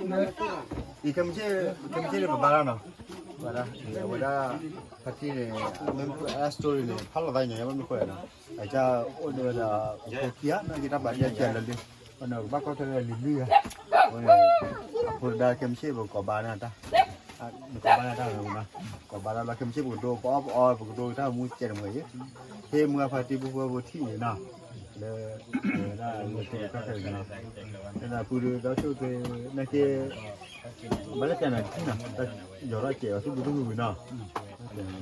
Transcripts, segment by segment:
အံၤခဲမုၢ်ဆ့ၣ် ခဲမုၢ်ဆ့ၣ်န့ၣ် ပဘါတၢ်နီၤ, ဘါတၢ် အဝဲဒၣ် ဖါတံၢ်န့ၣ် မ့ၢ်မ့ၢ် story န့ၣ် ဖးလီၤသးညါ မ့ၢ်မ့ၢ်ဃိလဲၣ်နီၤ, အကၢ်အိၣ်ဒီးဝဲဒၣ် ဖိခံဂၤ နာ်က့တၢ်ပာ်ဒ်အကၢ်လၢာ်လံ, အန့ၣ်ကဘၣ်ကွၢ်ထွဲလၢလံၤလွံၢ်ဂၤ, အဃိန့ၣ် အဖိတဒါ ခဲမုၢ်ဆ့ၣ် ပကိးဘါန့ၢ်တၢ် နကိးဘါန့ၢ်တၢ်နီၤ, ကိးဘါတၢ်လီၤ ခဲမုၢ်ဆ့ၣ် ပကဒိပအီၣ်ပအီ ပကဒိတၢ်မူကဲတမံၤအံၤ, ဟ့ၣ်မူအဖါတံၢ်ပူဖိဖိထံၣ်အံၤနီၤ, လၢ ဝဲဒၣ်လၢတၢ်ခဲလၢာ်နီၤ, တၢ်ဖုဒုးတၢ်ဆိၣ်ဂ့ၤ နာ်က့ ဘၣ်လၢတၢ်နာ်ထံနီၤ, တၢ်ယီၤထီၣ်စဲးအီၤသူၣ်ဘုသူၣ်ဝံၤဝံၤနီၤ,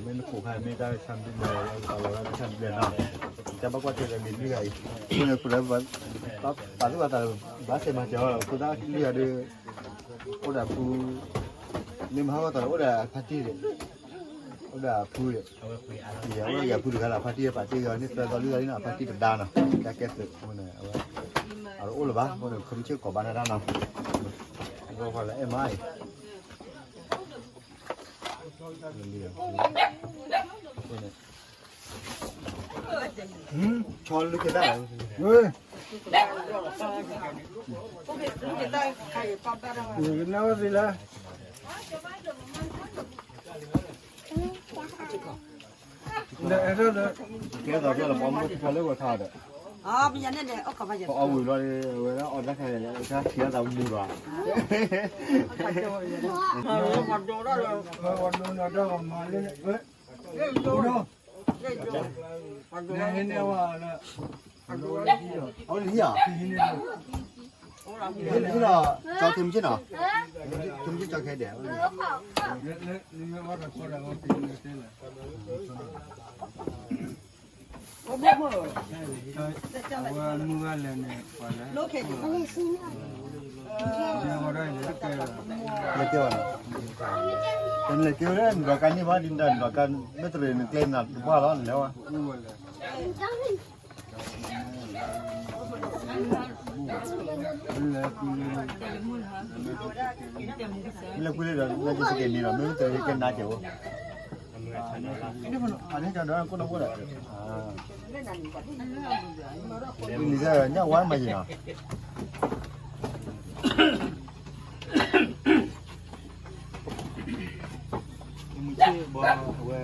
မ့ၢ်နခိးခါမ့ၢ်တၢ်ဆါဘျဲၣ် တၢ်လီၤတၢ်ဆါဘျဲၣ်နီၤ, တၢ်ဘၣ်ကွၢ်ထွဲဒီးလံၤလွံၢ်ဂၤအံၤ, အဃိန့ၣ် ပာ်သူၣ်ပာ်သး ဘၣ်စဲးမၤစၢၤအီၤ အဃိသတးလွံၢ်ဂၤဒီး အိၣ်ဒီးဖု မ့ၢ်မဟါဘၣ်သးဒီး အိၣ်ဒီးဖါတံၢ်ဒီး အိၣ်ဒီးဖုဒီး အိၣ်ဒီးဖုတဂၤလီၤ, ဖါတံၢ်ပာ်တ့ၢ်ဂီၤန့ၣ် သၢသီလွံၢ်သီလံနီၤ, ဖါတံၢ်တဒါနီၤ, တၢ်ကဲသုးအဃိန့ၣ် အဝဲ အတအိၣ်လၢၤဘၣ်, အဃိန့ၣ် ခဲမုၢ်ဆ့ၣ်ကိးဘါန့ၢ်တၢ်နီၤ, ဘၣ်ဃီလၢအဲၣ်မးအံၤ ဆီလုၢ်က့ၤတၢ်လီၤ, ဝဲ ကနၣ်ဝဲသ့လၢ ဒီးအဲၣ်ဒိးဒီး ကဲသိးကဲလီၤ ပအီၣ်မူကဖီလၢဝဲခါဒီး ပအီၣ်ဝံၤလီၤဒီး အဝဲဒၣ်အီၣ်တၢ်ခါဒီး တၢ်ထံၣ်အသးမူလီၤ, ပှၤဒိၣ်ဒီး ပှၤဒိၣ်ဒီး ပှၤဒိၣ်ဒီး ပှၤဒိၣ်ဒီး နဟဲန့ၢ်ဝဲလၢ အဝဲန့ၣ်ဧါ, ဟဲန့ၢ်လီၤ ကၠီခဲမုၢ်ဆ့ၣ်နီၤ, ခဲမုၢ်ဆ့ၣ်ကၠီခဲဒဲး, အဝဲမုၢ်ဂၤလဲၣ်န့ၣ် ပှၤလဲၣ် လဲၤကဲဝဲနီၤ, လဲၤကဲဝဲလၢနဒီးကါန့ၣ်ဘၣ် ဒ်နဒီးကါ မ့ၢ်တရံးနကျဲနၤတဘၣ်လီၤ နလဲၤဝဲ မ့ၢ်လဲၤကွံာ်လၢဒီး နကစကဲန့ၣ်ဒီး မ့ၢ်တရံးကဲနၤကဲဝဲ, အန့ၣ်ကဒီးကိၣ်နီၢ်ဘိဒီး နညၣ်ဝါမၤယံၤနီၤ မုၢ်ဆ့ၣ်ဘီဝဲ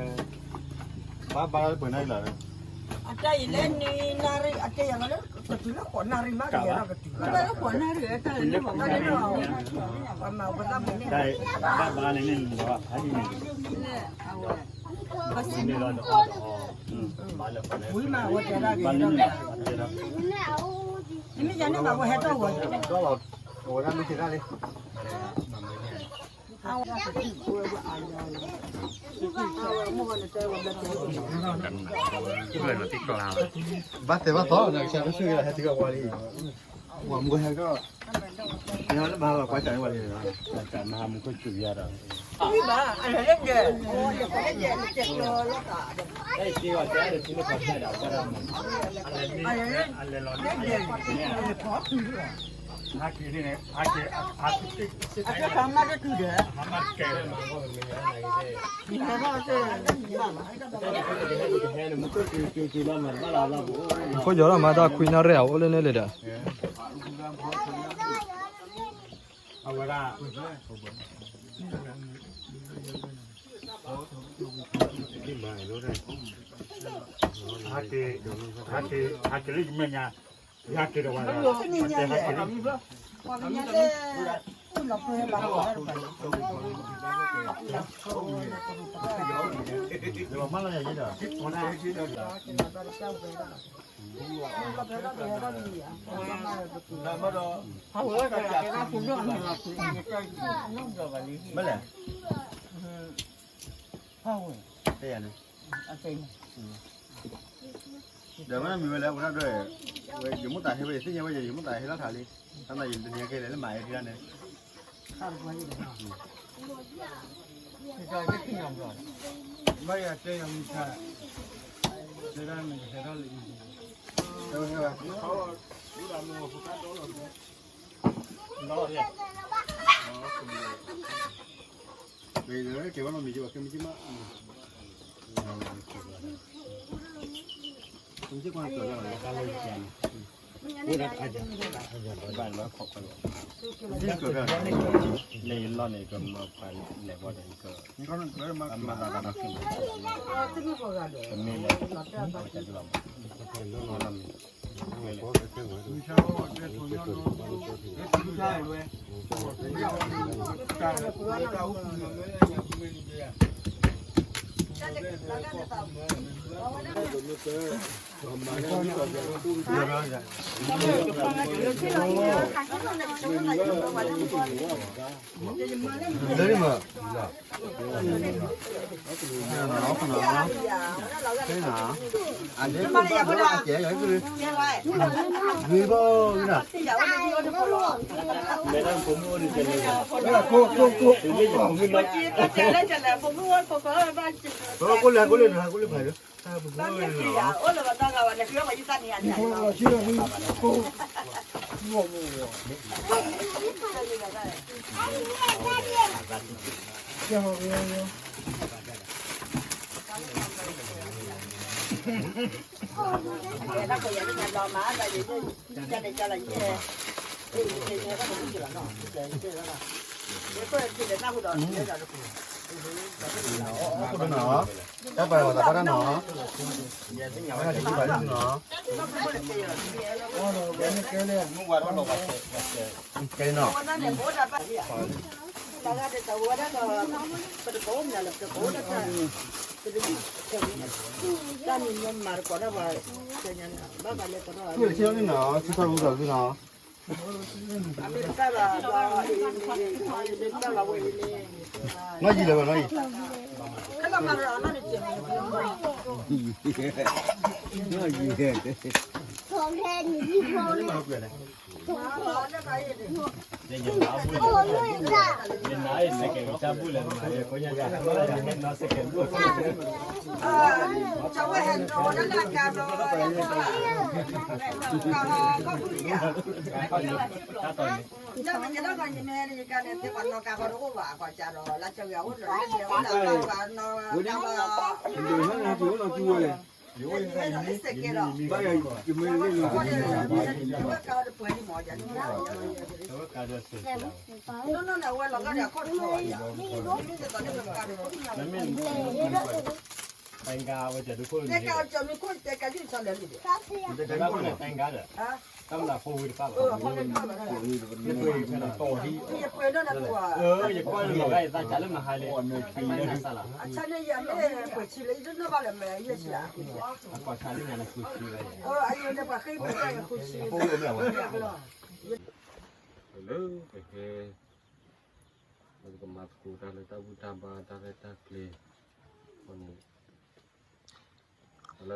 ဘၣ်ဘါလၢပှဲၤနၣ်ရံၣ်လီၤ, အတဲအံၤလၢနံၤနၣ်ရံၣ် အတဲယၤလၢ ကတုၤလၢဃိးနၣ်ရံၣ်မး ကယၤလီၤကတုၤလၢ ဃိးနၣ်ရံၣ် တၢ်လၢမၤဘၣ်န့ၣ် ပှၤမၤပသးမုၢ်န့ၣ် ဘၣ်ဘါန့ၣ်န့ၣ် ဝံၤမးဝဲတဲဒၣ်က့ၤဒီး နမ့ၢ်ယၤန့ၣ်ဘၣ်ဝဲဟဲထီၣ်ဝဲ အဝဲဒၣ်မ့ၢ်က့ၤတၢ်လံ ဘၣ်တဲဘၣ်သီ ကဆါတဆူၣ်ဂ့ၤလီၤ ဟဲတုၤအဝဲလံ ပှၤမူဟဲကီၢ် မ့ၢ်လၢမၤလီၤကွၢ်စၢ်န့ၣ်ဝဲလံ တၢ်မၤမူခိၣ်စူၤယါဒီး ခိၣ်ယီၤလီၤမၤတၢ်ခွံနၣ်ရံၣ် အအိၣ်လၢန့ၣ်လံဒီး အဝဲဒၣ် ဟးက့ၤ ဟးက့ၤ ဟးက့ၤလၢယမဲာ်ညါ ယဟးက့ၤဒီးဝဲ မၤလီၤယၤယဲဒီး မ့ၢ်လဲၣ် တဲယၤန့ၣ် ဒီးမ့ၢ်မ့ၢ်ဝဲလၢ အဝဲဒၣ်ဒွဲၣ် ဝဲယမိၢ်သးဟဲဝဲ ယသ့ၣ်ညါဝဲ ယမိၢ်သးဟဲလီၤထးလံ တၢ်မၤယတနံၤကဲလဲၣ် လၢမၤဟဲဒ်န့ၣ် ဘၣ်ယၤတဲယၤမုၢ်ဆါ တဲဒၣ်မ့ၢ်ကဟဲထီၣ်လံ ကဲဝဲမ့ၢ်ကဲမ့ၢ် ကဲကွၢ်ကဲလၢယၤန့ၣ် ဘၣ်လီၤခီၣ်ခီၣ်လီၤ, လဲၤယလီၢ်န့ၣ် ကမၤပှၤလဲၤဝဲဒီး ကမၤသးသးဒီး ကမ့ၢ်လၢ အဝဲတၢ်ဒုးဘၣ်မး တၢ်ပာ်လီၤသးဘၣ်တၢ်နီၤ, ဘၣ်တၢ်ဘၣ်နီၤ, ကဲနီၤ, တၢ်မၤမၤတကိးတၢ်ဘၣ်, ဆံးနီၤ, ဆံးထီၣ်ဝံၤဒီးနီၤ နီၢ်ယံၤလၢၤဘၣ်နီၢ်ယံၤ, လၢပဟဲ ပကမၤသကိးတၢ်လၢတၢ်ဘူၣ်တၢ်ဘါတၢ်ရဲၣ်တၢ်ကျဲၤအဃိန့ၣ်, ပှၤလၢကအိးထီၣ်တၢ်ဘါတၢ်ထုကဖၣ်အဃိန့ၣ်, သရၣ်ကျဲၤ, ဒီးပှၤလၢ ကဒုးနၢ်ဟူပှၤ ပှၤကလုၢ်ကထါ တၢ်ကစီၣ်အဃိန့ၣ်, သရၣ်မူလၢ ပတၢ်အိၣ်ဖှိၣ်သရၣ်လၢ ကလုၢ်ကထါ ပှၤတၢ်ထုကဖၣ် လၢအပှဲၤ လၢဟံၣ်ဖိဃီဖိအဂီၢ်ဃီန့ၣ်, ဒီပုၢ်ဝဲၢ် သရၣ်ပ့ၤချံ အမဲာ်အတီခံ အအိၣ်ဖှိၣ်သရၣ်န့ၣ်လီၤ. ပှၤလၢကဖးန့ၢ်ပှၤလံာ်စီဆှံဃီန့ၣ် မ့ၢ်ပသရၣ်ခဲ, ပှၤလၢကိးထီၣ်န့ၢ်ပှၤထါဃီန့ၣ် မ့ၢ်ပသရၣ်စံယိၣ်, ဒီးစ့ၢ်နီၤဃီန့ၣ် ယၤ ပသရၣ်ဒိၣ်ဃီန့ၣ် တၢ်ဆိၣ်ဂ့ၤပျၢ်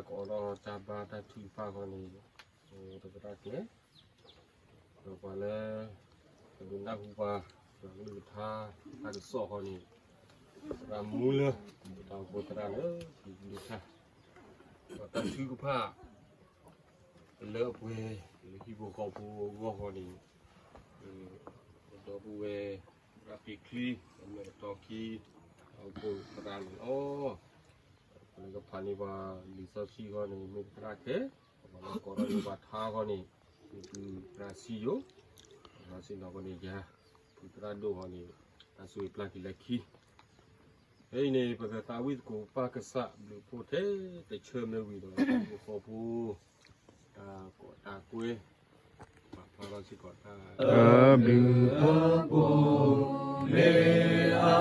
က့ၤလၢခံ ဖဲအံၤန့ၣ် ပကသးဝံၣ်သကိးပၢ်ကစၢ်ဘျုးဖှိၣ်ထဲတဆၢမ့ၢ်ဝံၤဒီး ဟံၣ်ဖိဃီဖိ တၢ်ကိးတၢ်ကွဲ ပာ်ဖျါထီၣ်စ့ၢ်ကီးတၢ် အဘျုးအဖှိၣ် မ့ၢ်အ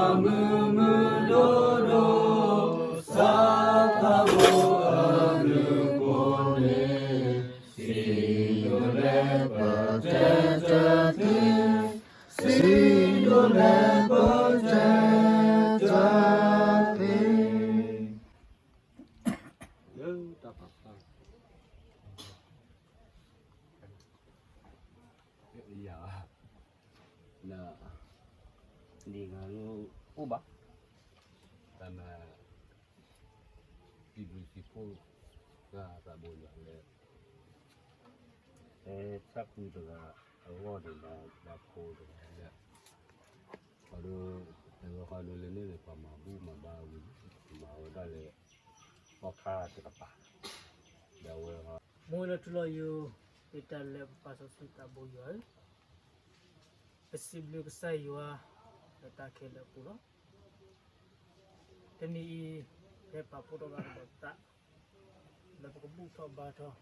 မုာ်မုာ်ဒိၣ်ဒိၣ် စၢ်သးဘိအဘျုးအဖှိၣ်န့ၣ် စံးဒိၣ်လဲၣ်ပတဲတၢ်သ့, စံးဒိၣ်လဲၣ်ပတဲတၢ်သ့, လၢတၢ်ပာ်ဖျါ ယၤ, န, ဒ်ဂၤလိအိၣ်ဘၣ်, တၢ်မၤ စံးဘျုးစံးဖှိၣ် တၢ်သးဘိယၤလၢ ဟဲဆၣ်ဃုတဂၤအဂီၢ်န့ၣ်ဒီး ဘၣ်ဖိတဂၤလၢ ဃီဒိ တဲဝဲဃီဒိလၢန့ၣ်န့ၣ် ပှၤမၤဘူၣ်မၤဘါဝံၤ မၤဝဲဒၣ်လၢ သီခါတကပၤ ဒီးဝဲ မ့ၢ်လၢထူလီၤယိာ် မ့ၢ်တၢ်လၢပပၢ်စီဆှံသးဘိယွၤဧၢ, ပစံးဘျုးကစၢ်ယွၤ လၢတၢ်ခဲလၢာ်အပူၤလီၤ. တနံၤအံၤ ဖဲပာ်ဖှိၣ်ထီၣ်ဘၣ်ကဒီးသး လၢပကဘူၣ်ထီၣ်ဘါထီၣ်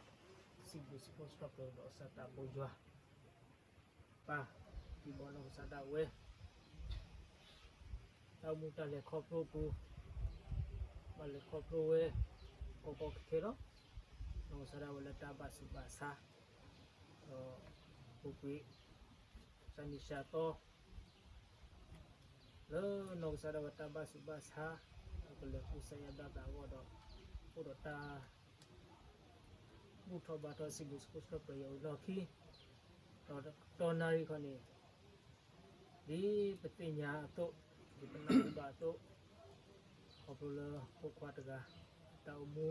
စံးဘျုးစံးဖှိၣ်စံးထီၣ်ပတြၢၤကဒီးကစၢ်သးဘိယွၤ ပၢ်, ဒ်ဘီနီၢ်ကစၢ်ဒၣ်ဝဲ တၢ်အိၣ်မူတၢ်လဲၤခီဖျိအပူၤ, ဘၣ်လဲၤခီဖျိဝဲ ကီကီခဲခဲလီၤ. နီၢ်ကစၢ်ဒၣ်ဝဲလၢတၢ်ဘၣ်ဆူးဘၣ်ဆါ, ဒီးပူၤကွံာ် စၢ်နံၣ်စၢ်သီ လၢနီၢ်ကစၢ်ဒၣ်ဝဲတၢ်ဘၣ်ဆူးဘၣ်ဆါ, ဒီးကလဲၤကူစါယါဘျါသးအဂီၢ်ဒီး အိၣ်ဒီးတၢ် ဘူၣ်ထီၣ်ဘါထီၣ်စံးဘျုးစံးဖှိၣ်စံးထီၣ်ပတြၢၤယွၤအံၤလီၢ်ခံ, ဒီးတီနၣ်ရံၣ်ခီန့ၣ် ဒ်ပသ့ၣ်ညါအသိး, ဒ်ပနၢ်ဟူဘၣ်အသိး, ခီဖျိလၢဖိခွါတဂၤ တၢ်အိၣ်မူ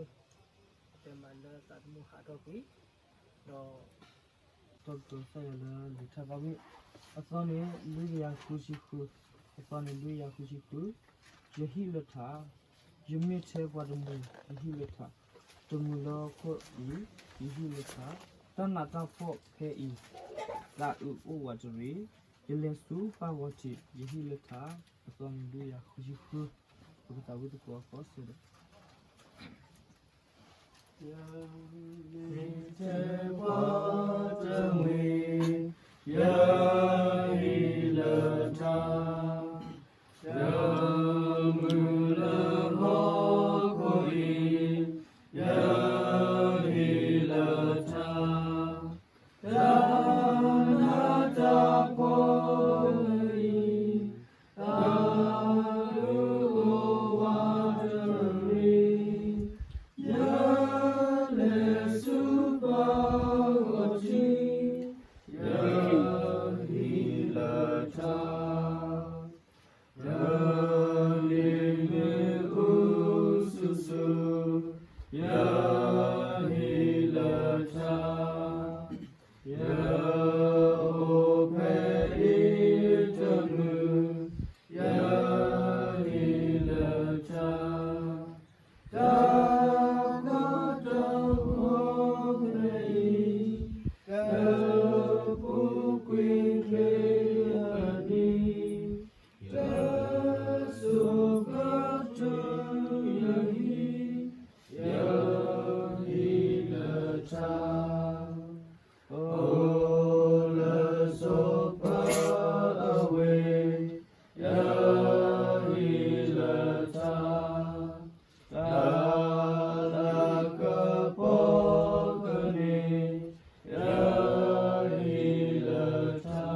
အတဲမးလၢသးသမူဟးထီၣ်ကွံာ်, ဒီး တၢ်ကတိၤကစၢ်ယွၤလၢလံာ်ထါသီမ့ၢ် အသီန့ၣ် လွံၢ်ကယၤဃုဆံဃု, အသီန့ၣ် လွံၢ်ကယၤဃုဆံဃု, ယဟံၣ်လၢထး, ယမ့ၢ်ထဲပှၤတမုာ် ယဟံၣ်လၢထး, တမုာ်လၢဟီၣ်ခိၣ်အံၤ ယဟံၣ်လၢထး, တၢ်နးတၢ်ဖှီၣ်ဖဲအံၤ သးအုးအိၣ်ဝးတရံး, ယလဲၤဆူပၢ်ဂီၤထံး ယဟံၣ်လၢထး, အသီန့ၣ် လွံၢ်ကယၤဃုဆံဃု, ပကသးဝံၣ်သကိးအသီစဲဒီး ယမ့ၢ်ထဲပှၤတမုာ် ယဟံၣ်လၢထး, တမုာ်လၢဟီၣ်ခိၣ်အံၤ ယဟံၣ်လၢထး, တၢ်နးတၢ်ဖှီၣဖဲအံၤ သးအုးအိၣ်ဝးတရံး, ယလဲၤဆူပၢ်ဂီၤထံး ယဟံၣ်လၢထး, တၢ်လံၤမ့ၢ်အုဆူၣ်ဆူၣ် ယဟံၣ်လၢထး, ယအိၣ်ဖဲအံၤတမုာ် ယဟံၣ်လၢထး, တၢ်ကီတၢ်ခဲဖဲအံၤ ကပူၤကွံာ်ဖဲအနံၤ, တၢ်ဆိၣ်ဂ့ၤတုၤ ယဟံၣ်, ယဟံၣ်လၢထး, အိၣ်လၢစီၤပၤအဝ့ၢ်, ယဟံၣ်လၢထး, တၢ်လၤကပီၤကန့ၢ် ယဟံၣ်လၢထး,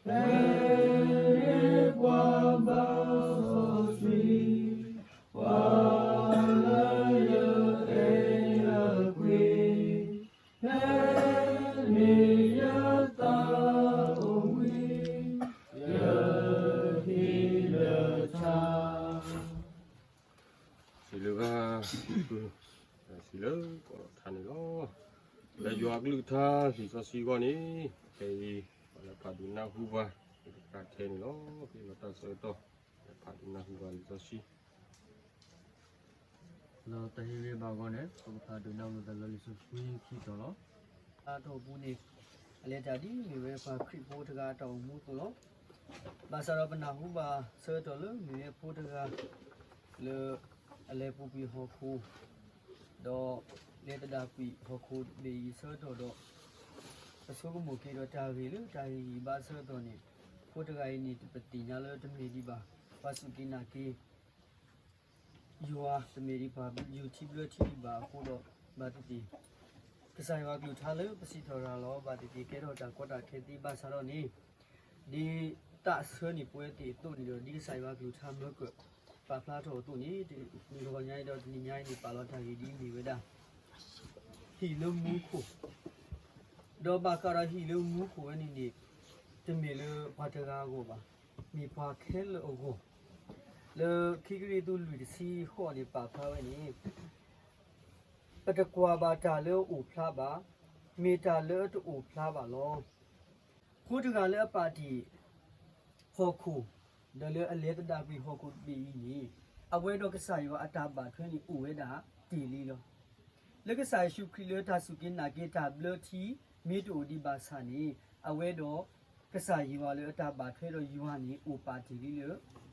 ဖဲန့ၣ်ပှၤဘါစီဆှံ ပှၤလၢယအဲၣ်ယကွံ, ဖဲန့ၣ်ယသးအိၣ်ဝံ, ယဟံၣ်လၢထး စံးလၢဂၤ, စံးလၢကီးထါန့ၣ်လီၤ. လၢယွၤအကလုၢ်ကထါလံာ်စီဆှံအဂီၢ်န့ၣ်, ခဲအံၤ ပှၤလၢဖးဒိၣ်နၢ်ဟူဘၣ် တၢ်ထဲန့ၣ်လီၤ. က့ၤလီၤတၢ်ဆၢကတီၢ် လၢဖးဒိၣ်နၢ်ဟူဘၣ်လံာ်စီဆှံ လၢတၢ်ဟ့ၣ်ဂံၢ်ဘါအဂီၢ်န့ၣ် ပကဖးဒိၣ်နၢ်ဟူသးလၢလံာ်စီဆှံခံတီၤလီၤ. အတၢ်အိၣ်မူန့ၣ် အလဲၤတၢ်ဒ်မ့ၢ်ဝဲပှၤခရံာ်ဖိတဂၤအတၢ်အိၣ်မူအသိးလီၤ. ဘၣ်ဆၣ်ဒီးပနၢ်ဟူဘၣ်ဆၢကတီၢ်လၢမ့ၢ်ဝဲဖိတဂၤ လၢအလဲၤပူၤကွံာ်ဟီၣ်ခိၣ် ဒီးလဲၤသဒၣ်ကွံာ်ဟီၣ်ခိၣ်တဘ့ၣ်အံၤအဆၢကတီၢ်ဒီး ပဆိကမိၣ်က့ၤဒီးတၢ်ဂ့ၢ်လၢတၢ်ဟ့ၣ်ဂံၢ်ဘါအဆၢကတီၢ်န့ၣ် ဖိတဂၤအံၤန့ၣ် ပသ့ၣ်ညါလၢတမ့ၢ်ဒံးဘၣ် ပှၤစူၢ်က့ၤနာ်က့ၤ ယွၤ တမ့ၢ်ဒံးပှၤယူၤထံဘျၢထံဒံးဘၣ်အဃိဒီး ဘၣ်သ့ၣ်သ့ၣ် ကစၢ်ယွၤကလုၢ်ကထါလၢပစံးထီၣ်ရၤလီၤ ဘၣ်သ့ၣ်သ့ၣ်ကဲထီၣ်တၢ်ကီတၢ်ခဲသ့ဘၣ်ဆၣ်ဒီးန့ၣ် ဒ်သးဆၢန့ၢ်ပဝဲသ့ၣ်အသိးန့ၣ်ဒီး ဒ်ကစၢ်ယွၤကလုၢ်ကထါမၢကၢၢ် ပာ်ဖျါထီၣ်အသိးန့ၣ် တနံၤညါအံၤဒီးတနံၤညါအံၤန့ၣ် ပာ်လီၤတၢ်ဂ့ၢ်ဒ်အမ့ၢ်ဝဲဒၣ် ဟံၣ်လၢမူခိၣ် ဒီးဘၣ်ဃးဒီးဟံၣ်လၢမူခိၣ်ဝဲန့ၣ်န့ၣ် တမ့ၢ်လၢပှၤတဂၤအဂီၢ်ဘၣ်, မ့ၢ်ပှၤခဲလၢာ်အဂီၢ်, လၢခံကရံၣ်သူးလွံၢ်တဆံဃိးန့ၣ် ပာ်ဖျါဝဲန့ၣ် ပတကွၢ်ဘၣ်တၢ်လၢအအိၣ်ဖျါဘၣ်, မ့ၢ်တၢ်လၢအတအိၣ်ဖျါဘၣ်လီၤ. ဖိတဂၤလၢအပာ်တ့ၢ် ဟီၣ်ခိၣ် ဒီးလၢအလဲၤသဒၣ်ကွံာ်ဟီၣ်ခိၣ်တဘ့ၣ်အံၤန့ၣ် အဝဲဒီးကစၢ်ယွၤအတၢ်ဘၣ်ထွဲန့ၣ်အိၣ်ဝဲဒၣ်တ့ၢ်လံလီၤ. လၢကစၢ်ယ့ၣ်ၡူးခရံာ်လၢတၢ်စူၢ်က့ၤနာ်က့ၤတၢ်ဘျၢထံ မ့ၢ်တအိၣ်ဒံးဘၣ်ဆၣ်န့ၣ် အဝဲဒီးကစၢ်ယွၤလၢအတၢ်ဘၣ်ထွဲဒီးယွၤန့ၣ် အိၣ်ပာ်တ့ၢ်လံလၢ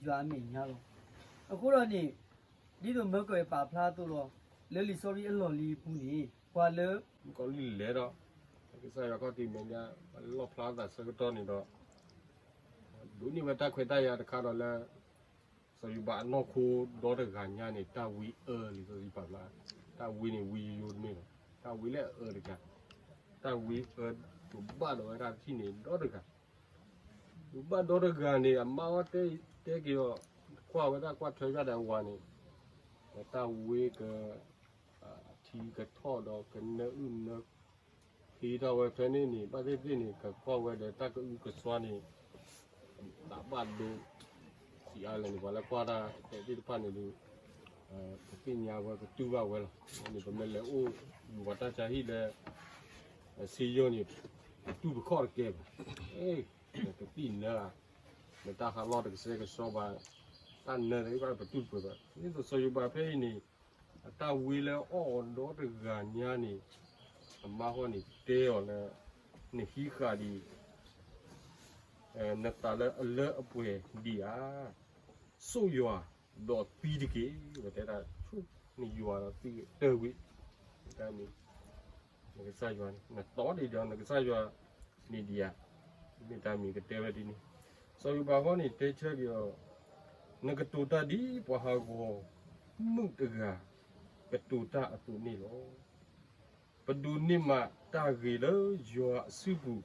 ယွၤအမဲာ်ညါလီၤ. အဃိဒီးန့ၣ် ဒ်သိးမၢကီၢ်အံၤပာ်ဖျါအသိးလီၤ, လၢလံာ်စီဆှံအလီၢ်လံၤအပူၤန့ၣ် ပှၤလၢ ကီၢ်လံၢ်လဲၤဒီး ကစၢ်ယွၤခီၣ်ထံးမဲာ်ညါ လီၣ်ဖျါသးဆၢကတီၢ်န့ၣ်ဒီး ဒိးန့ၢ်ဝဲတၢ်ခွဲးတၢ်ယာ်တခါဒီးလၢ စီၤယိၤဘးအနီၢ်ခိဒီတဂၤညါန့ၣ် တၢ်ဝံအၢလံာ်စီဆှံပာ်ဖျါ, တၢ်ဝံန့ၣ်ဝံယိယိတမ့ၢ်ဘၣ်, တၢ်ဝံလၢအအၢတဂၤ, တၢ်ဝံအၢ ဒိးဘၣ်ဒီးဝဲဒၣ်တထံၣ်န့ၣ် ဒီတဂၤ, ဒိးဘၣ်ဒီတဂၤန့ၣ် အမါအီၤတဲက့ၤအီၤ, ကွၢ်ဝဲဒၣ်ကွၢ်ထွဲယၢ်ဒီးအဝၤန့ၣ်, ဒီးတၢ်ဝံက ထံကထီၣ်ဒီးကနၢအုၣ်နၢ ဖံးထီၣ်ဝဲဖဲန့ၣ်န့ၣ် ဘၣ်သ့ၣ်သ့ၣ်န့ၣ် ကကွၢ်ဝဲဒီးတၢ်ကအုကစွါန့ၣ် သးဘၣ်ဒိ စံးအါလဲၣ်န့ၣ် ပှၤလၢကွၢ်တၢ်သ့ၣ်တဖၣ်န့ၣ်ဒီး ကသ့ၣ်ညါဝဲကတူၢ်ဘၣ်ဝဲလီၤ. န့ၣ် ပမ့ၢ်လဲၤအိၣ်ယူၤပှၤတၢ်ဆါဟံၣ်လၢ စ့ယိၤန့ၣ် တူၢ်တခီၣ်တကဲဘၣ်, ကသံၣ်နၢဧါ, နတၢ်ဟးလီၢ်တကဆှဲကဆှီဘၣ်, တၢ်နၢတဘၣ်ပတူၢ်တပှဲၤဘၣ်. ဒ်သိးစီၤယိၤဘးဖဲအံၤန့ၣ် အတၢ်ဝံလၢအီၣ်အီၤဒီတဂၤညါန့ၣ် အမါဃီန့ၣ်တဲအီၤလၢ နဟံးဃာ်ဒံး နသးလၢအလၢအပှဲၤဒံးဧါ. စိာ်ယွၤဒီးသံတက့ၢ်. ပတဲတၢ်ဆိၣ်နယွၤဒီးသံတၢ်ဝံ, တၢ်မံၤ နကစၢ်ယွၤန့ၣ် နတီဒံးဒီးနကစၢ်ယွၤန့ၣ်ဒံးဧါ. မ့ၢ်တၢ်မံၤကတဲဝဲဒ်န့ၣ်, စီၤယိၤဘးဃီန့ၣ်တဲဆၢက့ၤအီၤ, နကတိၤတၢ်ဒ်ပှၤဟးဂီၤမုၢ်တဂၤ ကတိၤတၢ်အသိးန့ၣ်လီၤ. ပဒိးန့ၢ်မးတၢ်ဂ့ၤလၢယွၤအစုပူၤ,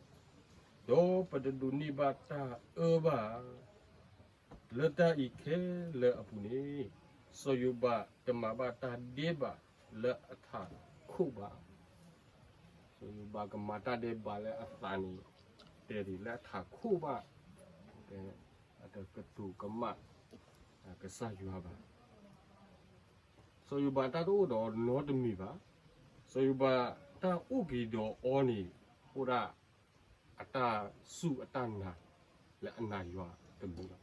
ဒီးပတဒိးန့ၢ်ဘၣ်တၢ်အၢဘၣ်ဧါ. လၢတၢ်အံၤခဲလၢာ်အပူၤန့ၣ်, စီၤယိၤဘးတမၤဘၣ်တၢ်ဒဲးဘးလၢအထးခိၣ်ဘၣ်. စီၤယိၤဘးကမၤတၢ်ဒဲးဘးလၢအသးန့ၣ် တဲဒ်လၢအထးခိၣ်ဘၣ်, အတကတိၤကမၣ်ကစၢ်ယွၤဘၣ်. စီၤယိၤဘးတၢ်တအိၣ်ဒီးအီၤနီတမံၤဘၣ်. စီၤယိၤဘးတၢ်အိၣ်က့ၤဒီးအီၤန့ၣ် အိၣ်ဒၣ် အတၢ်စူၢ်အတၢ်နာ်လၢအနာ်ယွၤတမံၤလီၤ.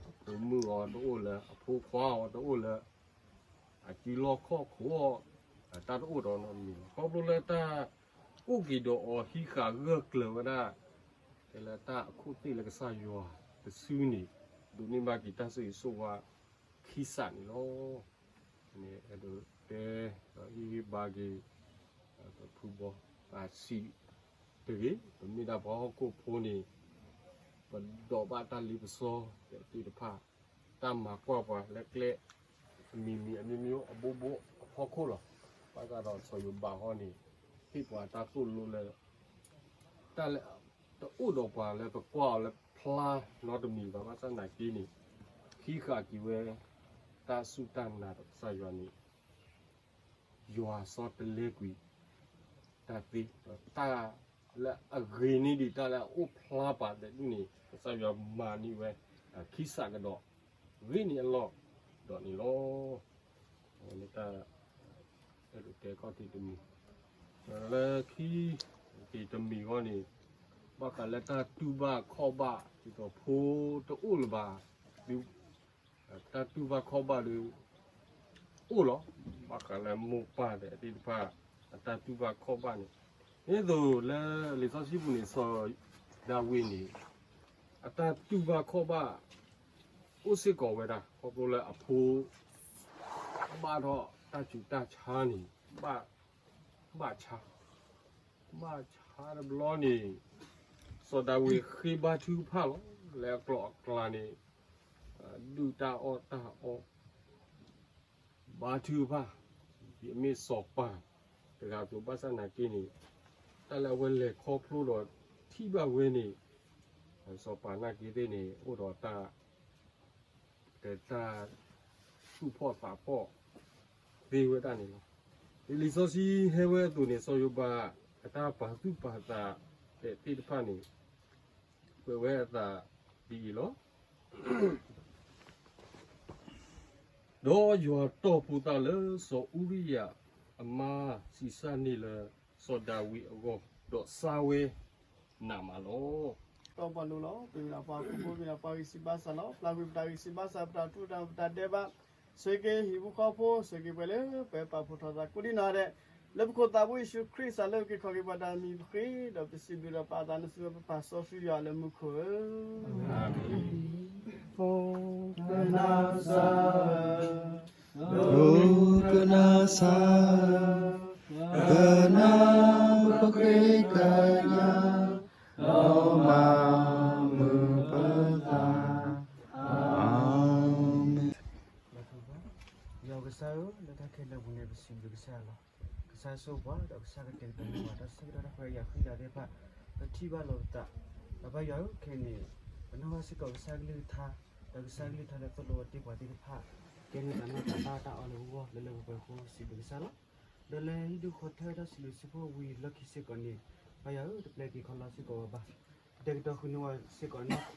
အဖိမုၣ်အီၤတအိၣ်လၢၤ, အဖိခွါအီၤတအိၣ်လၢၤ, အစုလီၢ်ခီၣ်ခိၣ်အီၤ, တၢ်တအိၣ်ဒီးအီၤနီတမံၤလီၤ. ခီဖျိလၢတၢ်အိၣ်က့ၤဒီးအီၤဟံးဃာ်ဂၢၢ်ကျၢၤဝဲဒၣ် ဖဲလၢတၢ်အခိၣ်သ့ၣ်လၢကစၢ်ယွၤတစုန့ၣ် ဒိးန့ၢ်ဘၣ်က့ၤတၢ်ဆိၣ်ဂ့ၤဆိၣ်ဝါခံစးန့ၣ်လီၤ. န့ၣ်အဲၣ်ဒိးတဲ ဒီးဟ့ၣ်ဂံၢ်ဘါက့ၤ ပဖုဘီ ပစံးတဂ့ၤ, ပမ့ၢ်ဒၣ်ပှၤဟီၣ်ခိၣ်ဖိန့ၣ် ပဒိးဘၣ်တၢ်လ့ပစီသ့ၣ်တဖၣ်, တၢ်မၤကွၢ်ပှၤလၢကျဲ အမံၤမံၤအမျိုးမျိုးအဘိဘိအဖီခိၣ်လီၤ. ဘၣ်ဆၣ်ဒီးစီၤယိၤဘးဟီန့ၣ် ဟ့ၣ်ပှၤတၢ်သိၣ်လိလၢ တၢ်လၢတအိၣ်ဒီးပှၤလၢပကွၢ်အီၤလၢဖျါနီတမံၤဘၣ်. ဘၣ်ဆၣ်သနာ်က့န့ၣ် ဟံးဃာ်က့ၤဝဲ တၢ်စူၢ်တၢ်နာ်ဒီးကစၢ်ယွၤန့ၣ် ယွၤစီတလဲကွံာ်တၢ်သ့, ဒီးတၢ်လၢအဂ့ၤန့ၢ်ဒံးတၢ်လၢအအိၣ်ဖျါပာ်သဲဒူၣ်န့ၣ် ကစၢ်ယွၤမၤန့ၢ်ဝဲ ခံစးကဒီး ဂ့ၤန့ၢ်အလီၢ်ဒီးန့ၣ်လီၤ. တၢ်အဲၣ်ဒိးတဲခီၣ်ထံးတမံၤ, လၢခံ တမံၤဂီၢ်န့ၣ် ဘၣ်ဃးလၢတၢ်တူၢ်ဘၣ်ခီၣ်ဘၣ် ဒ်သိးဖိတအိၣ်လၢၤဘၣ် တၢ်တူၢ်ဘၣ်ခီၣ်ဘၣ်ဒီး အိၣ်လီၤ. ဘၣ်ဃးလၢမိၢ်ပၢ်သ့ၣ်တဖၣ် အတၢ်တူၢ်ဘၣ်ခီၣ်ဘၣ်န့ၣ်, ဒ်သိးလၢလံာ်စီဆှံပူၤန့ၣ် စီၤဒၤဝံးန့ၣ် အတၢ်တူၢ်ဘၣ်ခီၣ်ဘၣ် အိၣ်စ့ၢ်ကီးဝဲဒၣ် ခီဖျိလၢအဖိ ဘၣ်ထီၣ်တၢ်ဆူးတၢ်ဆါန့ၣ် ဘၣ် ဘၣ်ဆါ ဘၣ်ဆါတဘျီန့ၣ် စီၤဒၤဝံးဃ့ဘါထုကဖၣ်လီၤ. လၢအကျိၤအကျဲန့ၣ် ဒုၣ်တၢ်အီၣ်တၢ်အီ ဘါထုကဖၣ် ဒ်အမ့ၢ်စီၤပၤတဂၤအသိး ဘၣ်ဆၣ်သနာ်က့န့ၣ် တၢ်လၢအဝဲလဲၤခီဖျိဒီးထံၣ်ဘၣ်ဝဲန့ၣ် စီၤပၤနာ်က့သ့ၣ်န့ၣ် အိၣ်ဒီးတၢ် တၢ်သူၣ်ဖှီၣ်သးဖှီၣ်သ့ဝဲဒၣ်န့ၣ်လီၤ. လံာ်စီဆှံဟဲဝဲအသိးန့ၣ် စီၤယိၤဘးအတၢ်ပာ်သူၣ်ပာ်သးသ့ၣ်တဖၣ်န့ၣ် ကွဲးဝဲအသးဒ်အံၤလီၤ. ဒီးယွၤတီၢ်ဖိသၣ်လၢစီၤအူရံယၤအမါ ဆံးစၢ်န့ၢ်လၢစီၤဒၤဝံးအဂီၢ် ဒီးစါဝဲနးမးလီၤ. တီပှၤလိၤလီၤ. ပမ့ၢ်ဒၣ်ပှၤဟီၣ်ခိၣ်ဖိ မ့ၢ်ဒၣ်ပှၤဂံၢ်စၢ်ဘါစၢ်လီၤ. ပျၢ်ကွံာ်ပတၢ်ဂံၢ်စၢ်ဘါစၢ် ပတၢ်ထူးတၢ်တီၤ ပတၢ်ဒဲးဘး, ဆိၣ်ဂ့ၤက့ၤဟံၣ်ဖိဃီဖိ, ဆိၣ်ဂ့ၤက့ၤပှၤလၢပှဲၤပာ်ဖှိၣ်ထီၣ်သးကိးဒံနီၢ်ဒဲး လၢပခိၣ်သးဖိယ့ၣ်ၡူးခရံာ်စးလၢက့ၤခီၣ်က့ၤပှၤတၢ်မံၤပဃ့, ဒီးပစံးဘျုးဒီးပာ်သးနစုဝဲပပၢ်စီဆှံယွၤလၢမူခိၣ်ဧၢ, ဖိကနၣ်စၢ်, ဒိကနၣ်စၢ်, ကနၣ်ပဃ့ကညး, ဒီးမၤမုာ်ပသး, အၤမ့ၣ်. ယွၤကစၢ်ဧၢ, လၢတၢ်ခဲလၢာ်ပူၤန့ၣ် ပစံးဘျုးကစၢ်လီၤ. ကစၢ်ဆိၣ်ဂ့ၤပှၤ, ဒီးကစၢ်ကတဲာ်ကတီၤန့ၢ်ပှၤ တၢ်ဆၢကတီၢ်တၢ်ဃဲၤယၤဃံလၤသ့ၣ်တဖၣ်, ပထံၣ်ဘၣ်လီၤပသး, ဒီးပၢ်ယွၤဧၢ, ခဲအံၤန့ၣ် ပနီၣ်ဘၣ်စ့ၢ်ကီးကစၢ်ကလုၢ်ကထါ, ဒီးကစၢ်ကလုၢ်ကထါလၢသိၣ်လိ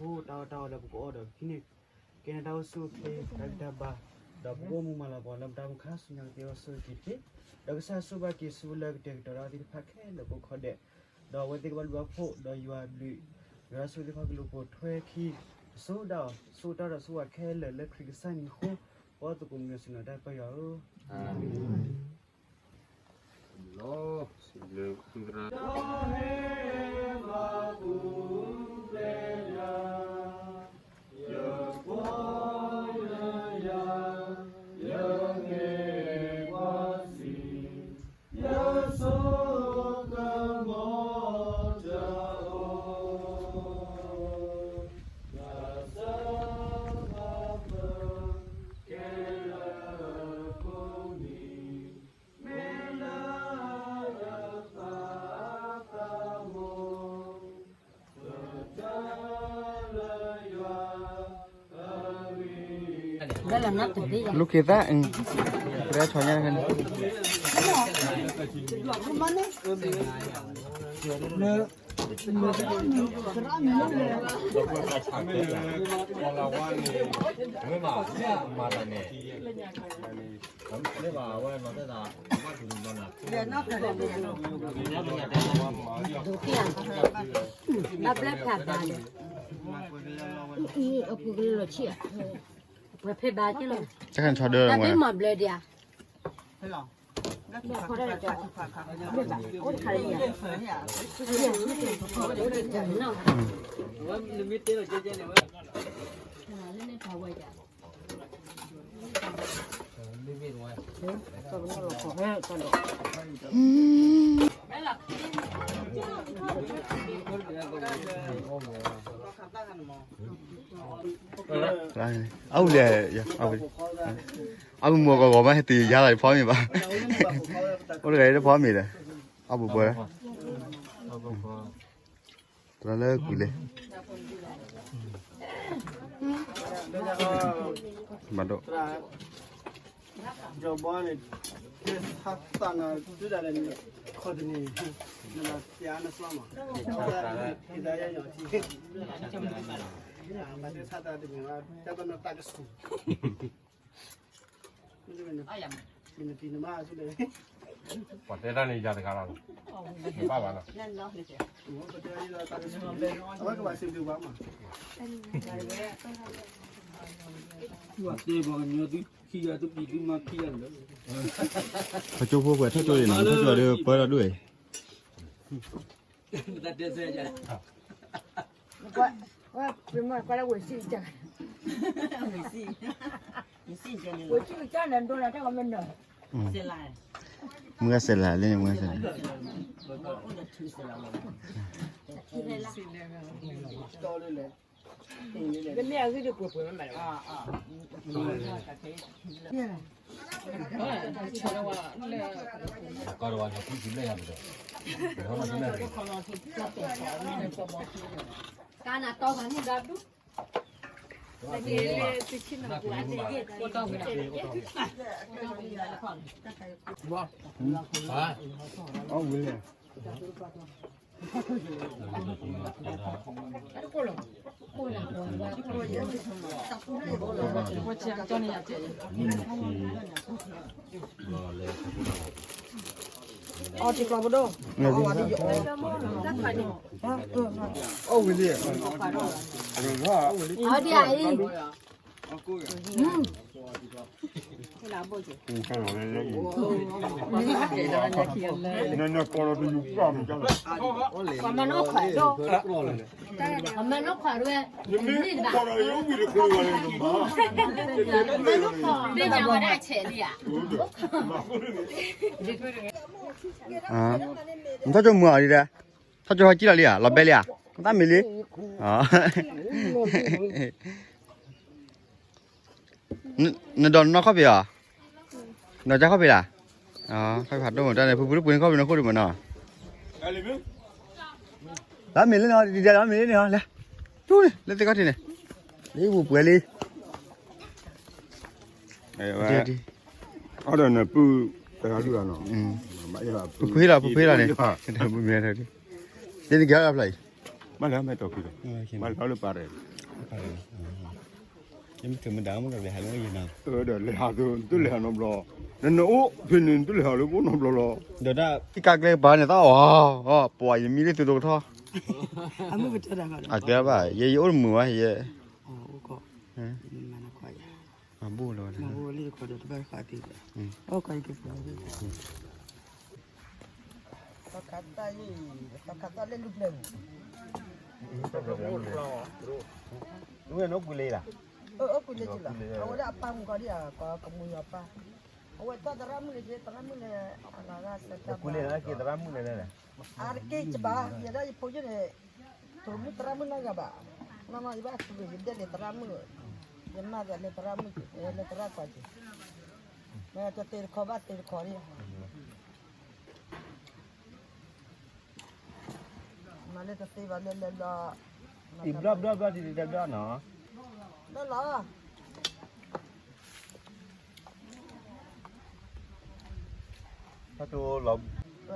ဝဲတ့ၢ်ပှၤသ့ၣ်တဖၣ်, ကဲန့ၣ်တၢ်နီၢ်တၢ်သၣ်တၢ်အီၣ်လၢပဂီၢ်လၢလၢပှဲၤပှဲၤအဃိ စံးဘျုးကစၢ်လီၤ. ဒီးလၢဟံၣ်ဒူၣ်ဃီထၢတၢ်စံးဘျုးစံးဖှိၣ်ဝံၤလီၢ်ခံစ့ၢ်ကီးန့ၣ်, ပၢ်ယွၤဧၢ, တပျဲက့ၤခီလီၤစ့ၢ်ကီးဝဲဘၣ်. ကတဲာ်ကတီၤဃုာ်န့ၢ်ဝဲစ့ၢ်ကီးနီၢ်ခိတၢ်အီၣ်တၢ်အီလၢပကအီၣ်ဒီးပဟံးန့ၢ်, ကဲန့ၣ်တၢ်အိၣ်ဆူၣ်အိၣ်ချ့ တၢ်ဂံၢ်တၢ်ဘါ, ဒီးပကအိၣ်မူမၤလၤကပီၤလၢပတၢ်အိၣ်မူခါဆူညါကသ့အဂီၢ်ဆိၣ်ဂ့ၤက့ၤတက့ၢ်. ဒီးကစၢ်ဆိၣ်ဂ့ၤဘၣ်က့ၤဆူလၢကတဲာ်ကတီၤတၢ်သ့ၣ်တဖၣ်ခဲလၢာ်ကိးခီဒဲး, ဒီးအဝဲသ့ၣ်ကဘၣ်လူၤဘၣ်ဖှိၣ်, ဒီးယွၤဘျုး, ယွၤဆိၣ်ဂ့ၤသ့ၣ်တဖၣ်ကလူၤပိာ်ထွဲခံ, ကစိာ်တၢ်အီၤ, စိာ်တၢ်ဒီးဆိၣ်ဂ့ၤခဲလၢာ်လၢခရံာ်ကစၢ်မံၤအဃိ, ပအီၣ်သကိးမုၢ်နံၤဆ့ၣ်နီၤတၢ်ပၢ်ယွၤဧၢ. အၤမ့ၣ်. လီၤ, စံးဘျုး, လူၢ်ခ့သၣ်, ပှၤဆီညါတခါန့ၣ်, လၢ ဘၣ်ဘျဲၣ်ဖျါဘၣ်န့ၣ်, အံၤအပူၤကလၢလီၤဆံၣ်, ပှဲၤဖဲဘၣ်က့လီၤ, တၢ်ဘျဲၣ်မၤဘျဲၣ်ဒံးဧါ. အဝဲလဲၣ်, အဝဲလဲၣ်, အဝဲမိၢ်ကဂီၤမး ဟဲတုၤယါလီၤ ယဖီမ့ၤဘၣ်, အိၣ်တဂၤအံၤတဖီမ့ၤဒီး, အဘူးပှဲၤ, တလၢကွံာ်လဲၣ်, မၤဒိၣ် ကၠီၤဘီန့ၣ်, ဟးသးနၤဒုးဒၣ်လဲာ်န့ၣ်, ခီၣ်တနံၤ, နလီၤပျါနစွါမး, ဘၣ်သ့ၣ်ဆါတၢ်တမံၤဘၣ်, တၢ်ပနီၣ်တၢ်ကဆူၣ်, နတံၤနမါဆူၣ်န့ၣ်, ပှၤတဲတၢ်န့ၣ်ယၤတဂၤလီၤ, နဘၣ်ဘၣ်လီၤ, အဝဲကဘၣ်စံးဘျုးဘၣ်မး, ပှၤတဲပှၤကညီသုခံဂၤသုပျံၤသုမၤခံဂၤလၢာ်, ပကၠိဖိပှဲၤထီၣ်ကၠိအံၤနီၤ ထီၣ်ကၠိဒီးပၢထီၣ်ဒိၣ်အံၤ, ဝဲပမ့ၢ်ကွၢ်လၢဝဲၢ်စံၣ်ကၢ်, ဝဲၢ်စံၣ်ကၢ်န့ၣ်ဒိၣ်လၢတၢ်ကမ့ၢ်နၢၤ, မုၢ်ဂၤစဲးလၤလၢန့ၣ် မုၢ်ဂၤစဲးလၤ, လၢမ့ၢ်အဂ့ၢ်ဒ်ပှဲၤပှဲၤမးလၢၤဘၣ်, ကီၢ်တဝါလီၤကူစံးဘျဲၣ်ယၤပဒီး, ကနၣ်တီဘၣ်န့ၣ်ဒီးဒူၣ်, အဝဲလဲၣ် အီၣ်တကျီပဒိၣ်, အီၣ်ဝံၤလံ, အီၣ်ဒံးအံၤ, နနကိးလီၤတယူၤပှၢ်မူဒါလီၤ, နမ့ၢ်ကိးလီၤယအိၣ်ဘှံးတကျိၤဘၣ်န့ၣ်, မ့ၢ်ဝဲဒၣ်ဆဲးလံဧါ, နထီၣ်ကၠိမုာ်အီၤဒ်လဲၣ်, ထီၣ်ကၠိဟီကံၣ်လီၤလံဧါ, လီၤဘဲလံဧါ, နတၢ်မ့ၢ်လံ, နဒီးနီၢ်ခီၣ်ဖံးဧါ, နီၢ်ကၠၢ်ခီၣ်ဖံးလၢ, ခီၣ်ဖံးဖးဒိၣ်မးတၢ်န့ၣ် ဖုဖုလၢပှ့ၤန့ၢ်ခီၣ်ဖံးန့ၣ်ခိၣ်ဒံးမးနီၤ, လၢမ့ၢ်လၢနီၤ ဒ်လဲၣ်လၢမ့ၢ်လၢန့ၣ်ဟီ လဲၤ, တူၢ်န့ၣ် လၢသ့ၣ်ခီၣ်ထံးန့ၣ်, လၢပှဲၤလံ, အီၣ်ဒီးနပုၢ်, ပဖုလီၤ ပဖုလီၤန့ၣ်, ဒ်န့ၣ်ကဲအီၣ်ဖျါအံၤ, မ့ၢ်လၢမဲာ်တီၤခုဒီး, မ့ၢ်လၢလၢပာ်ရဲၣ် မ့ၢ်မတၤမ့ၢ်ဒီးလဲၤဟးလၢယနီၤ, ဒီးလဲၤဟးသု, နတလဲၤဟးနီတဘျီ, နနအိၣ်ဖဲန့ၣ် နတလဲၤဟးလၢပအိၣ်နီတဘျီလီၤ, ဒီးတၢ် ကၢ်ကျဲကပၤန့ၣ် သးအီၣ်, ပှၤယမံလၢသုဒိကထီၣ်, အတဲဘၣ် ယဲယအိၣ်တမုာ်ဘၣ်ယဲ, မၤဘိၣ်လီၤ, သီခါသၣ်လၢလူၤပျဲၢ်ပူၤ, ဝဲနီၢ်ကွံာ်လံလီၤ, အဝဲဒၣ်အပၢ်မုၣ်ကီးဒ်အံၤ ကမူၤယွၤပၢ်, အဝဲတၢ်သရၣ်မုၣ်န့ၣ် သရၣ်မုၣ်န့ၣ် အလၤဂၤစဲးတၢ်ပှၤ, သရၣ်မုၣ်န့ၣ်, အါတက့ၢ်ကဘၣ် ယဲဒၣ်ယဖိယိၣ်န့ၣ်, တမုၣ်သရၣ်မုၣ်နီတဂၤဘၣ်, နီၢ်နီၢ်ယဘၣ်သူက့ၤ ယဒဲးန့ၣ်သရၣ်မုၣ်, ယမါသးန့ၣ်သရၣ်မုၣ်, လၢသရၣ်ကွၢ်က့ၤ, မ့ၢ်တသ့တခီဘၣ်သ့တခီန့ၣ် မၤလၢတသ့ဘၣ်လၢလဲၤဘျီ, အံၤဘျီဘျီဘျီဒ်တဘျီနီၤ, ဘျီလီၤ, တၢ်တိလီၤ,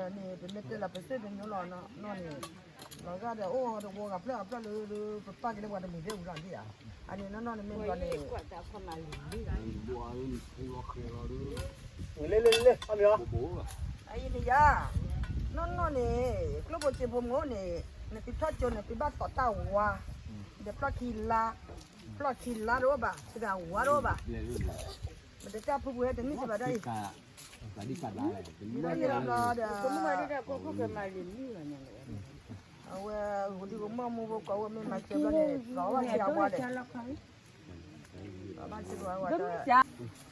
န့ၣ် ပမ့ၢ်တဲလီၤပစ့ၣ်တညိလီၤနီၢ်န့ၣ်, လီၤဂာ်ဒီးအိၣ်တဝီဂၤဖျၢၣ်အဖျၢၣ်လၢ ပပာ်က့ၤလၢပှၤတမုာ်သ့ၣ်ဝံၤလီၤဒ်ဧါ, အန့ၣ်နီၢ်နီၢ်န့ၣ်မ့ၢ်ဘျီန့ၣ် လ့လ့လ့ အမ့ၢ်, အအံၤန့ၣ်ယၤ, နီၢ်နီၢ်န့ၣ်, ကျိၣ်ဖိစ့ဖိမ့ၢ်အိၣ်န့ၣ်, နသုထီၣ်ကၠိန့ၣ် သုဘၣ်သိးတၢ်ဝါ, ဒီးဖျီၣ်ခံလါ, ဖျီၣ်ခံလါတအိၣ်ဘၣ်, တဂၤဝါတအိၣ်ဘၣ်, မတတၢ်ဖုဖုဟဲတနံၣ်စံးဘၣ်ဒၣ်အံၤ, ဒီး အဝဲ, ဂိၤဒံဂိၤမီၢ်မူဖိကိးဝဲမ့ၢ်မၤစၢၤဘျီန့ၣ်, လီၤဝဲဆံးအဝါဒီး, လၢ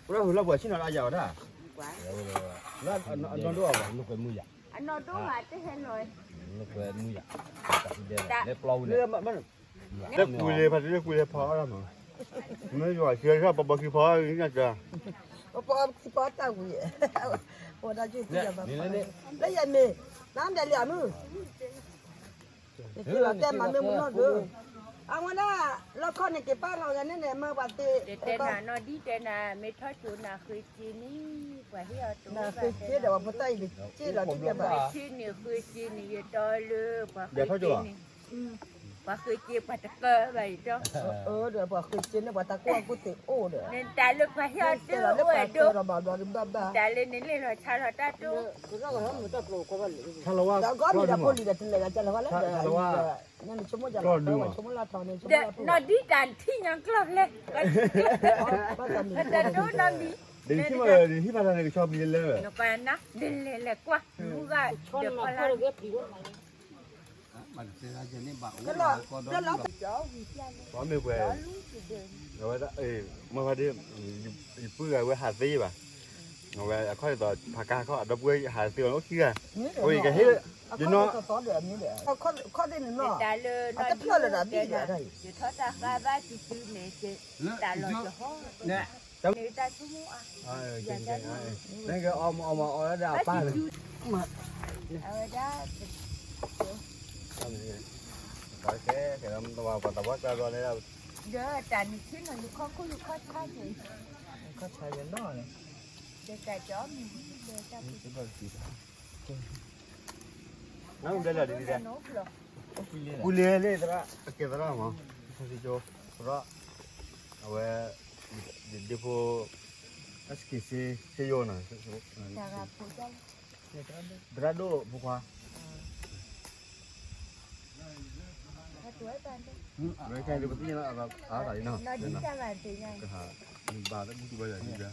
ဟူလၢပှၤဆ့ၣ်နီၤလၢအယၤဝဲဒၣ်, လၢအနီၢ်ဒိၣ်အီၤဘၣ် နကွဲးမုာ်ယၤ, နကွဲးမုာ်ယၤ, လဲၤပျီဝံၤလဲၣ်, လၢကွံာ်လၢဖးတလၢကွံာ်လၢဖးအီၣ်ဒၣ်မး, မ့ၢ်ယွၤဆၢထၢၣ်ပဘီခံဖးအီၣ်ညါတၢ်, ပဘီခံဖးအီၣ်တၢ်ဝံၤ, ပဝဲဒၣ်က့ၤသံယၤဘၣ်, လၢယမ့ၢ်, နါဒဲးလံအမုၢ် ယက့ၤလီၤတဲမၤမ့ၢ်မူနီၢ်ဒၢ, အဝဲဒၣ်, လီၢ်ခီန့ၣ်က့ၤပာ်လီၤဂၤန့ၣ်န့ၣ် မၤပှၤသ့, တဲနၤနီၢ်ဒံၣ်တဲနၤ မ့ၢ်ထီၣ်ကၠိနၤဃ့က့ၤန့ၣ်, ပှၤဟ့ၣ်အီၤတအိၣ်ဘၣ်တဲ, ဃ့က့ၤဒီးပှၤဖိသၣ်အံၤတက့ၢ်လီၤဒ်တဲဘၣ်, ဃ့က့ၤန့ၣ်ဃ့က့ၤန့ၣ် ယတီလၢပှၤဃ့က့ၤန့ၣ်, ပှၤဃ့က့ၤပှၤတကၢဘၣ်ယတီ, ဒီးပှၤဃ့က့ၤန့ၣ်ပှၤတၢ်ကိၢ်အကူၣ်သ့အိၣ်ဒီး, နတၢ်လၢပှၤဟ့ၣ်အီၤတအိၣ်ဝဲဒိၣ်, တၢ်လၢနလ့ၣ်လီၤဆါလီၤတၢ်တိ, ဒီးနီၢ်ဒံၣ်တၢ်ထံၣ်ညါကျီၢ်လဲၣ်, တတိနီၢ်မံၤ, နပနၤ, ဒလဲၤလဲၤကွၢ်, မူဂၤ, ဒဖီလာ် ပှၤမ့ၢ်ပှဲၤ, အဝဲဒၣ်, မ့ၢ်ဖါဒ့, ယပုၢ်ဂၤဝဲဟးသ့ဘၣ်, အဝဲအခီၣ်ဒ်သိး ဖးကါခီၣ်အဒီပုၢ်ဝဲၣ်ဟးသ့အီၤအိၣ်ခံဂၤ, အဝဲယကဟ့ၣ်, ယနီၢ်, ခီၣ်ဒ့န့ၣ်နီၢ်, အတဖျၢၣ်လၢၤဒီးဘံၣ်ဒီး, ယထီၣ်တၢ်ဃါဘၣ်စုစုန့ၣ်, တၢ်လီၤတဟီ, န့ၣ်တၢ်ဆိကမိၣ်အါ, န့ၣ်ကဲအီမအီမအီလၢဒၣ်အပၢ်န့ၣ်, အဝဲဒၣ်, ကဲ, ကဲ, ပှၤတဘီကျါဘျီန့ၣ်, ဒီးတၢ်နုၤဆ့ၣ်နီၤ ယခီၣ်ခိၣ်ယခီၣ်ဆါက့ၤ, ခီၣ်ဆါယလီၤန့ၣ်, ဒီးတၢ်ကၠီမုၢ်, နဘဲလီၤဒ်လဲၣ်, ပူၤလ့လ့သရၣ်, အကဲသရၣ်မး, သရၣ်, အဝဲ, ဒ့ဖိ, အစက့ၤစ့, စ့ယိၤနီၤ, သရၣ်ဒိၣ်ဖိခွါ, ဝဲခဲဒ်ပသ့ၣ်ညါလီၤအသးလံနီၤ, ဘၣ်သးဘူၣ်တူၢ်ဘၣ်ယၤဒ်,